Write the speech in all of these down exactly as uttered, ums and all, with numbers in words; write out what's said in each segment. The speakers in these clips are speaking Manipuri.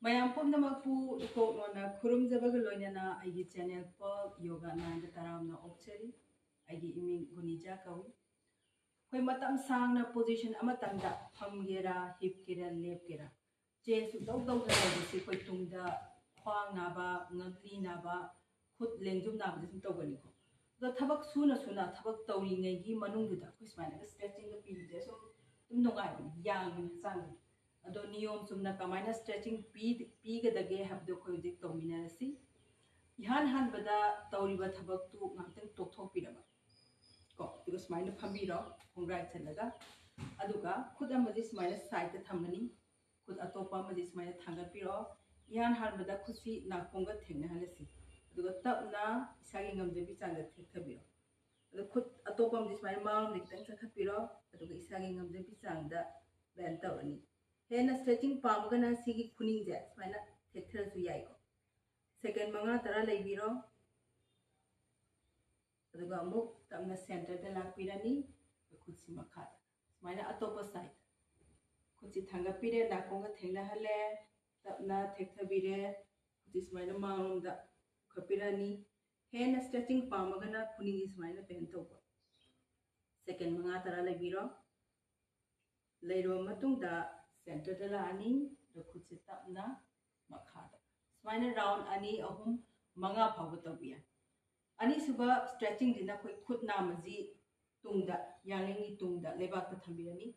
ꯃꯌꯥꯝ ꯄꯨꯝꯅꯃꯛꯄꯨ ꯏꯀꯣꯛ ꯅꯣꯟꯅ ꯈꯨꯔꯨꯝꯖꯕꯒ ꯂꯣꯏꯅꯅ ꯑꯩꯒꯤ ꯆꯦꯅꯦꯜ ꯄꯣꯜ ꯌꯣꯒꯥ ꯅꯥꯏꯟꯗ ꯇꯔꯥꯝꯅ ꯑꯣꯛꯆꯔꯤ꯫ ꯑꯩꯒꯤ ꯏꯃꯤꯡ ꯒꯨꯅꯤꯖꯥ ꯀꯧꯏ꯫ ꯑꯩꯈꯣꯏ ꯃꯇꯝ ꯁꯥꯡꯅ ꯄꯣꯖꯤꯁꯟ ꯑꯃꯇꯪꯗ ꯐꯝꯒꯦꯔꯥ, ꯍꯤꯞꯀꯦꯔꯥ, ꯂꯦꯞꯀꯦꯔꯥ, ꯆꯦꯟ ꯁꯨꯡꯇꯧ ꯇꯧꯗꯅ ꯂꯩꯕꯁꯤ ꯑꯩꯈꯣꯏ ꯇꯨꯡꯗ ꯈ꯭ꯋꯥꯡ ꯅꯥꯕ, ꯉꯛꯂꯤ ꯅꯥꯕ, ꯈꯨꯠ ꯂꯦꯡꯖꯨꯝ ꯅꯥꯕꯗ ꯁꯨꯝ ꯇꯧꯒꯜꯂꯤꯀꯣ꯫ ꯑꯗꯣ ꯊꯕꯛ ꯁꯨꯅ ꯁꯨꯅ ꯊꯕꯛ ꯇꯧꯔꯤꯉꯩꯒꯤ ꯃꯅꯨꯡꯗꯨꯗ ꯑꯩꯈꯣꯏ ꯁꯨꯃꯥꯏꯅꯒ ꯁ꯭ꯇꯔꯦꯆꯤꯡꯒ ꯄꯤꯕꯁꯦ ꯁꯨꯝ ꯑꯗꯨꯝ ꯅꯨꯡꯉꯥꯏꯕꯅꯤ, ꯌꯥꯡꯕꯅꯤ ꯍꯛꯆꯥꯡꯗ꯫ ꯑꯗꯣ ꯅꯤꯌꯣꯝ ꯆꯨꯝꯅ ꯀꯃꯥꯏꯅ ꯁ꯭ꯇꯔꯦꯆꯤꯡ ꯄꯤꯒꯗꯒꯦ ꯍꯥꯏꯕꯗꯣ ꯑꯩꯈꯣꯏ ꯍꯧꯖꯤꯛ ꯇꯧꯃꯤꯟꯅꯔꯁꯤ꯫ ꯏꯍꯥꯟ ꯍꯥꯟꯕꯗ ꯇꯧꯔꯤꯕ ꯊꯕꯛꯇꯨ ꯉꯥꯛꯇꯪ ꯇꯣꯛꯊꯣꯛꯄꯤꯔꯕ ꯀꯣ, ꯑꯗꯨꯒ ꯁꯨꯃꯥꯏꯅ ꯐꯝꯕꯤꯔꯣ, ꯈꯣꯡꯒ꯭ꯔꯥꯏ ꯆꯜꯂꯒ꯫ ꯑꯗꯨꯒ ꯈꯨꯠ ꯑꯃꯗꯤ ꯁꯨꯃꯥꯏꯅ ꯁꯥꯏꯗꯇ ꯊꯝꯒꯅꯤ, ꯈꯨꯠ ꯑꯇꯣꯞꯄ ꯑꯃꯗꯤ ꯁꯨꯃꯥꯏꯅ ꯊꯥꯡꯒꯠꯄꯤꯔꯣ꯫ ꯏꯍꯥꯟ ꯍꯥꯟꯕꯗ ꯈꯨꯠꯁꯤ ꯅꯥꯀꯣꯡꯒ ꯊꯦꯡꯅꯍꯜꯂꯁꯤ, ꯑꯗꯨꯒ ꯇꯞꯅ ꯏꯁꯥꯒꯤ ꯉꯝꯖꯕꯤ ꯆꯥꯡꯗ ꯊꯦꯛꯊꯕꯤꯔꯣ꯫ ꯑꯗꯨ ꯈꯨꯠ ꯑꯇꯣꯞꯄ ꯑꯃꯗꯤ ꯁꯨꯃꯥꯏꯅ ꯃꯥꯡꯂꯣꯝꯗ ꯈꯤꯇꯪ ꯆꯠꯈꯠꯄꯤꯔꯣ, ꯑꯗꯨꯒ ꯏꯁꯥꯒꯤ ꯉꯝꯖꯕꯤ ꯆꯥꯡꯗ ꯕꯦꯟ ꯇꯧꯔꯅꯤ꯫ ꯍꯦꯟꯅ ꯁ꯭ꯇꯔꯦꯆꯤꯡ ꯄꯥꯝꯃꯒꯅ ꯁꯤꯒꯤ ꯈꯨꯅꯤꯡꯁꯦ ꯁꯨꯃꯥꯏꯅ ꯊꯦꯛꯊꯔꯁꯨ ꯌꯥꯏꯀꯣ꯫ ꯁꯦꯀꯦꯟ ꯃꯉꯥ ꯇꯔꯥ ꯂꯩꯕꯤꯔꯣ꯫ ꯑꯗꯨꯒ ꯑꯃꯨꯛ ꯇꯞꯅ ꯁꯦꯟꯇꯔꯗ ꯂꯥꯛꯄꯤꯔꯅꯤ꯫ ꯈꯨꯠꯁꯤ ꯃꯈꯥꯗ ꯁꯨꯃꯥꯏꯅ ꯑꯇꯣꯞꯄ ꯁꯥꯏꯗ ꯈꯨꯠꯁꯤ ꯊꯥꯡꯒꯠꯄꯤꯔꯦ, ꯅꯥꯀꯣꯡꯒ ꯊꯦꯡꯅꯍꯜꯂꯦ, ꯇꯞꯅ ꯊꯦꯛꯊꯕꯤꯔꯦ꯫ ꯈꯨꯠꯁꯤ ꯁꯨꯃꯥꯏꯅ ꯃꯥꯡꯂꯣꯝꯗ ꯄꯨꯈꯠꯄꯤꯔꯅꯤ꯫ ꯍꯦꯟꯅ ꯁ꯭ꯇꯔꯦꯆꯤꯡ ꯄꯥꯝꯃꯒꯅ ꯈꯨꯅꯤꯡꯁꯤ ꯁꯨꯃꯥꯏꯅ ꯕꯦꯟ ꯇꯧꯕ꯫ ꯁꯦꯀꯦꯟ ꯃꯉꯥ ꯇꯔꯥ ꯂꯩꯕꯤꯔꯣ꯫ ꯂꯩꯔꯕ ꯃꯇꯨꯡꯗ ꯁꯦꯟꯇꯔꯗ ꯂꯥꯛꯑꯅꯤ, ꯑꯗ ꯈꯨꯠꯁꯦ ꯇꯞꯅ ꯃꯈꯥꯗ꯫ ꯁꯨꯃꯥꯏꯅ ꯔꯥꯎꯟ ꯑꯅꯤ, ꯑꯍꯨꯝ, ꯃꯉꯥ ꯐꯥꯎꯕ ꯇꯧꯕ ꯌꯥꯏ꯫ ꯑꯅꯤꯁꯨꯕ ꯁ꯭ꯇꯔꯦꯆꯤꯡꯁꯤꯅ ꯑꯩꯈꯣꯏ ꯈꯨꯠ ꯅꯥꯝꯃꯁꯤ ꯇꯨꯡꯗ, ꯌꯥꯡꯂꯦꯟꯒꯤ ꯇꯨꯡꯗ ꯂꯩꯕꯥꯛꯇ ꯊꯝꯕꯤꯔꯅꯤ꯫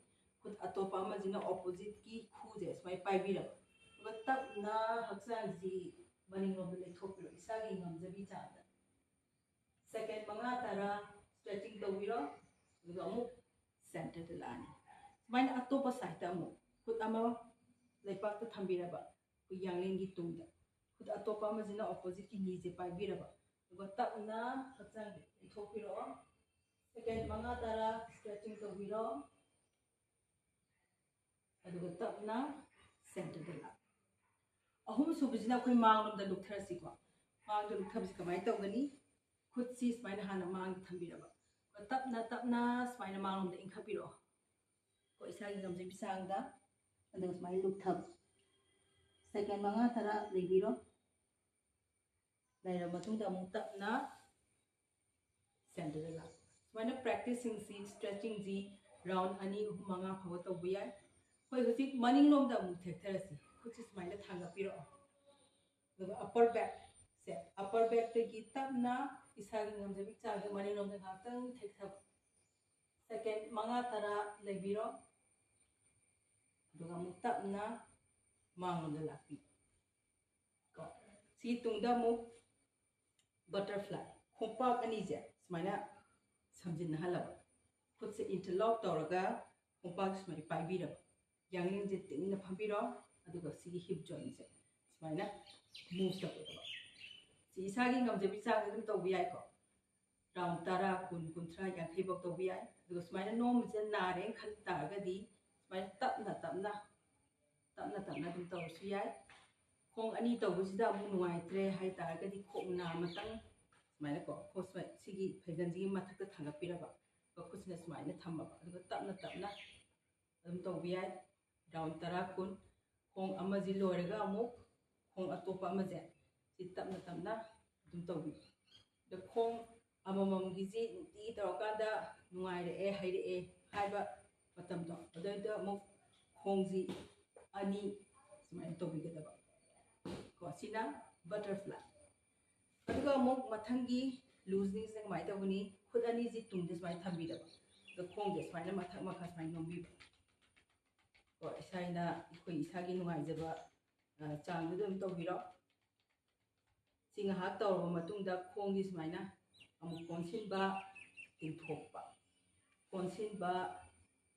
ꯈꯨꯠ ꯑꯇꯣꯞꯄ ꯑꯃꯁꯤꯅ ꯑꯣꯄꯣꯖꯤꯠꯀꯤ ꯈꯨꯁꯦ ꯁꯨꯃꯥꯏꯅ ꯄꯥꯏꯕꯤꯔꯕ, ꯑꯗꯨꯒ ꯇꯞꯅ ꯍꯛꯆꯥꯡꯁꯤ ꯃꯅꯤꯡꯂꯣꯝꯗ ꯂꯩꯊꯣꯛꯄꯤꯔꯣ, ꯏꯁꯥꯒꯤ ꯉꯝꯖꯕꯤ ꯆꯥꯡꯗ꯫ ꯁꯦꯀꯦꯟ ꯃꯉꯥ ꯇꯔꯥ ꯁ꯭ꯇꯔꯦꯆꯤꯡ ꯇꯧꯕꯤꯔꯣ, ꯑꯗꯨꯒ ꯑꯃꯨꯛ ꯁꯦꯟꯇꯔꯗ ꯂꯥꯛꯑꯅꯤ꯫ ꯁꯨꯃꯥꯏꯅ ꯑꯇꯣꯞꯄ ꯁꯥꯏꯗꯇ ꯑꯃꯨꯛ ꯈꯨꯠ ꯑꯃ ꯂꯩꯕꯥꯛꯇ ꯊꯝꯕꯤꯔꯕ, ꯑꯩꯈꯣꯏ ꯌꯥꯡꯂꯦꯟꯒꯤ ꯇꯨꯡꯗ, ꯈꯨꯠ ꯑꯇꯣꯞꯄ ꯑꯃꯁꯤꯅ ꯑꯣꯄꯣꯖꯤꯠꯀꯤ ꯅꯤꯁꯦ ꯄꯥꯏꯕꯤꯔꯕ, ꯑꯗꯨꯒ ꯇꯞꯅ ꯍꯛꯆꯥꯡꯁꯦ ꯂꯩꯊꯣꯛꯄꯤꯔꯛꯑꯣ꯫ ꯁꯦꯀꯦꯟ ꯃꯉꯥ ꯇꯔꯥ ꯁ꯭ꯇꯔꯦꯆꯤꯡ ꯇꯧꯕꯤꯔꯣ꯫ ꯑꯗꯨꯒ ꯇꯞꯅ ꯁꯦꯟꯇꯔꯗ ꯂꯥꯛ꯫ ꯑꯍꯨꯝ ꯁꯨꯕꯁꯤꯅ ꯑꯩꯈꯣꯏ ꯃꯥꯡꯂꯣꯝꯗ ꯂꯨꯞꯊꯔꯁꯤꯀꯣ꯫ ꯃꯥꯡꯗ ꯂꯨꯞꯊꯕꯁꯤ ꯀꯃꯥꯏꯅ ꯇꯧꯒꯅꯤ? ꯈꯨꯠꯁꯤ ꯁꯨꯃꯥꯏꯅ ꯍꯥꯟꯅ ꯃꯥꯡꯗ ꯊꯝꯕꯤꯔꯕ, ꯑꯗꯨꯒ ꯇꯞꯅ ꯇꯞꯅ ꯁꯨꯃꯥꯏꯅ ꯃꯥꯡꯂꯣꯝꯗ ꯏꯟꯈꯠꯄꯤꯔꯛꯑꯣ꯫ ꯀꯣ, ꯏꯁꯥꯒꯤ ꯉꯝꯖꯕꯤ ꯆꯥꯡꯗ, ꯑꯗꯨꯒ ꯁꯨꯃꯥꯏꯅ ꯂꯨꯞꯊꯕ꯫ ꯁꯦꯀꯦꯟ ꯃꯉꯥ ꯇꯔꯥ ꯂꯩꯕꯤꯔꯣ꯫ ꯂꯩꯔꯕ ꯃꯇꯨꯡꯗ ꯑꯃꯨꯛ ꯇꯞꯅ ꯁꯦꯟꯇꯔꯗ ꯂꯥꯛꯄ꯫ ꯁꯨꯃꯥꯏꯅ ꯄ꯭ꯔꯦꯛꯇꯤꯁꯁꯤꯡꯁꯤ, ꯁ꯭ꯇ꯭ꯔꯦꯆꯤꯡꯁꯤ ꯔꯥꯎꯟ ꯑꯅꯤ, ꯑꯍꯨꯝ, ꯃꯉꯥ ꯐꯥꯎꯕ ꯇꯧꯕ ꯌꯥꯏ꯫ ꯑꯩꯈꯣꯏ ꯍꯧꯖꯤꯛ ꯃꯅꯤꯡꯂꯣꯝꯗ ꯑꯃꯨꯛ ꯊꯦꯛꯊꯔꯁꯤ꯫ ꯈꯨꯠꯁꯤ ꯁꯨꯃꯥꯏꯅ ꯊꯥꯡꯒꯠꯄꯤꯔꯛꯑꯣ꯫ ꯑꯗꯨꯒ ꯑꯞꯄꯔ ꯕꯦꯛꯁꯦ, ꯑꯞꯄꯔ ꯕꯦꯛꯇꯒꯤ ꯇꯞꯅ ꯏꯁꯥꯒꯤ ꯉꯝꯖꯕꯤ ꯆꯥꯡꯗ ꯃꯅꯤꯡꯂꯣꯝꯗ ꯉꯥꯏꯍꯥꯛꯇꯪ ꯊꯦꯛꯊꯕ꯫ ꯁꯦꯀꯦꯟ ꯃꯉꯥ ꯇꯔꯥ ꯂꯩꯕꯤꯔꯣ꯫ ꯑꯗꯨꯒ ꯑꯃꯨꯛ ꯇꯞꯅ ꯃꯥꯡꯂꯣꯝꯗ ꯂꯥꯛꯄꯤꯌꯨ꯫ ꯀꯣ, ꯁꯤꯒꯤ ꯇꯨꯡꯗ ꯑꯃꯨꯛ ꯕꯇꯔꯐ꯭ꯂꯥꯏ, ꯈꯣꯡꯄꯥꯛ ꯑꯅꯤꯁꯦ ꯁꯨꯃꯥꯏꯅ ꯁꯝꯖꯤꯟꯅꯍꯜꯂꯕ, ꯈꯨꯠꯁꯦ ꯏꯟꯇꯔꯂꯣꯛ ꯇꯧꯔꯒ ꯈꯣꯡꯄꯥꯛ ꯁꯨꯃꯥꯏꯅ ꯄꯥꯏꯕꯤꯔꯕ, ꯌꯥꯡꯂꯦꯟꯁꯦ ꯇꯤꯡꯅ ꯐꯝꯕꯤꯔꯣ꯫ ꯑꯗꯨꯒ ꯁꯤꯒꯤ ꯍꯤꯞ ꯖꯣꯏꯟꯁꯦ ꯁꯨꯃꯥꯏꯅ ꯃꯨꯚ ꯇꯧꯒꯗꯕ꯫ ꯁꯤ ꯏꯁꯥꯒꯤ ꯉꯝꯖꯕꯤ ꯆꯥꯡꯗ ꯑꯗꯨꯝ ꯇꯧꯕ ꯌꯥꯏꯀꯣ꯫ ꯔꯥꯎꯟ ꯇꯔꯥ, ꯀꯨꯟ, ꯀꯨꯟꯊ꯭ꯔꯥ, ꯌꯥꯡꯈꯩ ꯐꯥꯎ ꯇꯧꯕ ꯌꯥꯏ꯫ ꯑꯗꯨꯒ ꯁꯨꯃꯥꯏꯅ ꯅꯣꯝꯕꯁꯦ ꯅꯥꯔꯦꯅ ꯈꯟ ꯇꯥꯔꯒꯗꯤ ꯁꯨꯃꯥꯏꯅ ꯇꯞꯅ ꯇꯞꯅ, ꯇꯞꯅ ꯇꯞꯅ ꯑꯗꯨꯝ ꯇꯧꯔꯁꯨ ꯌꯥꯏ꯫ ꯈꯣꯡ ꯑꯅꯤ ꯇꯧꯕꯁꯤꯗ ꯑꯃꯨꯛ ꯅꯨꯡꯉꯥꯏꯇ꯭ꯔꯦ ꯍꯥꯏ ꯇꯥꯔꯒꯗꯤ ꯈꯣꯡ ꯅꯥ ꯑꯃꯇꯪ ꯁꯨꯃꯥꯏꯅꯀꯣ, ꯈꯣꯡ ꯁꯨꯃꯥꯏ-, ꯁꯤꯒꯤ ꯐꯩꯒꯟꯁꯤꯒꯤ ꯃꯊꯛꯇ ꯊꯥꯡꯒꯠꯄꯤꯔꯕ, ꯃꯈꯨꯠꯁꯤꯅ ꯁꯨꯃꯥꯏꯅ ꯊꯝꯃꯕ, ꯑꯗꯨꯒ ꯇꯞꯅ ꯇꯞꯅ ꯑꯗꯨꯝ ꯇꯧꯕ ꯌꯥꯏ꯫ ꯔꯥꯎꯟ ꯇꯔꯥ, ꯀꯨꯟ꯫ ꯈꯣꯡ ꯑꯃꯁꯤ ꯂꯣꯏꯔꯒ ꯑꯃꯨꯛ ꯈꯣꯡ ꯑꯇꯣꯞꯄ ꯑꯃꯁꯦ ꯁꯤ ꯇꯞꯅ ꯇꯞꯅ ꯑꯗꯨꯝ ꯇꯧꯕꯤꯌꯨ꯫ ꯑꯗ ꯈꯣꯡ ꯑꯃꯃꯝꯒꯤꯁꯤ ꯅꯨꯡꯇꯤꯒꯤ ꯇꯧꯔꯀꯥꯟꯗ ꯅꯨꯡꯉꯥꯏꯔꯛꯑꯦ, ꯍꯩꯔꯛꯑꯦ ꯍꯥꯏꯕ ꯃꯇꯝꯗꯣ, ꯑꯗꯨꯗꯩꯗ ꯑꯃꯨꯛ ꯈꯣꯡꯁꯤ ꯑꯅꯤ ꯁꯨꯃꯥꯏꯅ ꯇꯧꯕꯤꯒꯗꯕ꯫ ꯀꯣ, ꯁꯤꯅ ꯕꯇꯔꯐ꯭ꯂꯥꯏ꯫ ꯑꯗꯨꯒ ꯑꯃꯨꯛ ꯃꯊꯪꯒꯤ ꯂꯨꯖꯅꯤꯡꯁꯤꯅ ꯀꯃꯥꯏꯅ ꯇꯧꯒꯅꯤ? ꯈꯨꯠ ꯑꯅꯤꯁꯤ ꯇꯨꯡꯗ ꯁꯨꯃꯥꯏꯅ ꯊꯝꯕꯤꯔꯕ, ꯑꯗꯣ ꯈꯣꯡꯁꯦ ꯁꯨꯃꯥꯏꯅ ꯃꯊꯛ ꯃꯈꯥ ꯁꯨꯃꯥꯏꯅ ꯅꯣꯝꯕꯤꯕ꯫ ꯀꯣ, ꯏꯁꯥꯅ ꯑꯩꯈꯣꯏ ꯏꯁꯥꯒꯤ ꯅꯨꯡꯉꯥꯏꯖꯕ, ꯑ, ꯆꯥꯡꯗꯨꯗ ꯑꯗꯨꯝ ꯇꯧꯕꯤꯔꯣ꯫ ꯁꯤ ꯉꯥꯏꯍꯥꯛ ꯇꯧꯔꯕ ꯃꯇꯨꯡꯗ ꯈꯣꯡꯒꯤ ꯁꯨꯃꯥꯏꯅ ꯑꯃꯨꯛ ꯀꯣꯟꯁꯤꯟꯕ, ꯇꯤꯡꯊꯣꯛꯄ, ꯀꯣꯟꯁꯤꯟꯕ,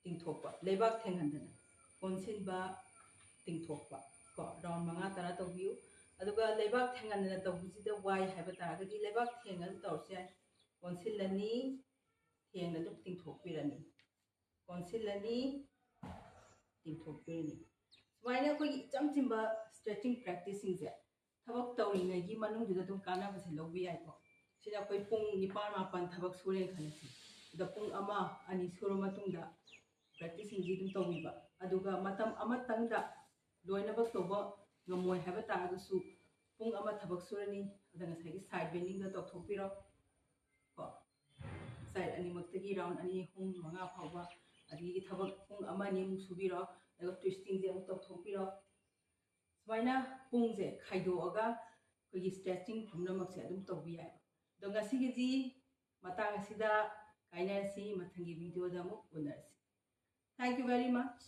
ꯇꯤꯡꯊꯣꯛꯄ, ꯂꯩꯕꯥꯛ ꯊꯦꯡꯍꯟꯗꯅ ꯀꯣꯟꯁꯤꯟꯕ, ꯇꯤꯡꯊꯣꯛꯄ꯫ ꯀꯣ, ꯔꯥꯎꯟ ꯃꯉꯥ ꯇꯔꯥ ꯇꯧꯕꯤꯌꯨ꯫ ꯑꯗꯨꯒ ꯂꯩꯕꯥꯛ ꯊꯦꯡꯍꯟꯗꯅ ꯇꯧꯕꯁꯤꯗ ꯋꯥꯏ ꯍꯥꯏꯕ ꯇꯥꯔꯒꯗꯤ ꯂꯩꯕꯥꯛ ꯊꯦꯡꯅ ꯑꯗꯨꯝ ꯇꯧꯔꯁꯨ ꯌꯥꯏ꯫ ꯀꯣꯟꯁꯤꯜꯂꯅꯤ, ꯊꯦꯡꯅ ꯑꯗꯨꯝ ꯇꯤꯡꯊꯣꯛꯄꯤꯔꯅꯤ꯫ ꯀꯣꯟꯁꯤꯜꯂꯅꯤ, ꯇꯤꯡꯊꯣꯛꯄꯤꯔꯅꯤ꯫ ꯁꯨꯃꯥꯏꯅ ꯑꯩꯈꯣꯏꯒꯤ ꯏꯆꯝ ꯆꯝꯕ ꯁ꯭ꯇ꯭ꯔꯦꯆꯤꯡ ꯄ꯭ꯔꯦꯛꯇꯤꯁꯁꯤꯡꯁꯦ ꯊꯕꯛ ꯇꯧꯔꯤꯉꯩꯒꯤ ꯃꯅꯨꯡꯗꯨꯗ ꯑꯗꯨꯝ ꯀꯥꯟꯅꯕꯁꯦ ꯂꯧꯕ ꯌꯥꯏꯀꯣ꯫ ꯁꯤꯗ ꯑꯩꯈꯣꯏ ꯄꯨꯡ ꯅꯤꯄꯥꯜ ꯃꯥꯄꯜ ꯊꯕꯛ ꯁꯨꯔꯦꯅ ꯈꯜꯂꯁꯤ꯫ ꯑꯗ ꯄꯨꯡ ꯑꯃ, ꯑꯅꯤ ꯁꯨꯔ ꯃꯇꯨꯡꯗ ꯄ꯭ꯔꯦꯛꯇꯤꯁꯁꯤꯡꯁꯤ ꯑꯗꯨꯝ ꯇꯧꯕꯤꯕ꯫ ꯑꯗꯨꯒ ꯃꯇꯝ ꯑꯃꯇꯪꯗ ꯂꯣꯏꯅꯃꯛ ꯇꯧꯕ ꯉꯝꯃꯣꯏ ꯍꯥꯏꯕ ꯇꯥꯔꯒꯁꯨ ꯄꯨꯡ ꯑꯃ ꯊꯕꯛ ꯁꯨꯔꯅꯤ, ꯑꯗ ꯉꯁꯥꯏꯒꯤ side bendingꯗ ꯇꯧꯊꯣꯛꯄꯤꯔꯣ꯫ ꯀꯣ, side ꯑꯅꯤꯃꯛꯇꯒꯤ round ꯑꯅꯤ, ꯑꯍꯨꯝ, ꯃꯉꯥ ꯐꯥꯎꯕ, ꯑꯗꯒꯤ ꯊꯕꯛ ꯄꯨꯡ ꯑꯃ ꯑꯅꯤꯃꯨꯛ ꯁꯨꯕꯤꯔꯣ, ꯑꯗꯨꯒ twistingꯁꯦ ꯑꯃꯨꯛ ꯇꯧꯊꯣꯛꯄꯤꯔꯣ꯫ ꯁꯨꯃꯥꯏꯅ ꯄꯨꯡꯁꯦ ꯈꯥꯏꯗꯣꯛꯑꯒ ꯑꯩꯈꯣꯏꯒꯤ stretching ꯄꯨꯝꯅꯃꯛꯁꯦ ꯑꯗꯨꯝ ꯇꯧꯕ ꯌꯥꯏ꯫ ꯑꯗꯣ ꯉꯁꯤꯒꯤꯗꯤ ꯃꯇꯥꯡ ꯑꯁꯤꯗ ꯀꯥꯏꯅꯔꯁꯤ, ꯃꯊꯪꯒꯤ videoꯗ ꯑꯃꯨꯛ ꯎꯅꯔꯁꯤ꯫ Thank you very much.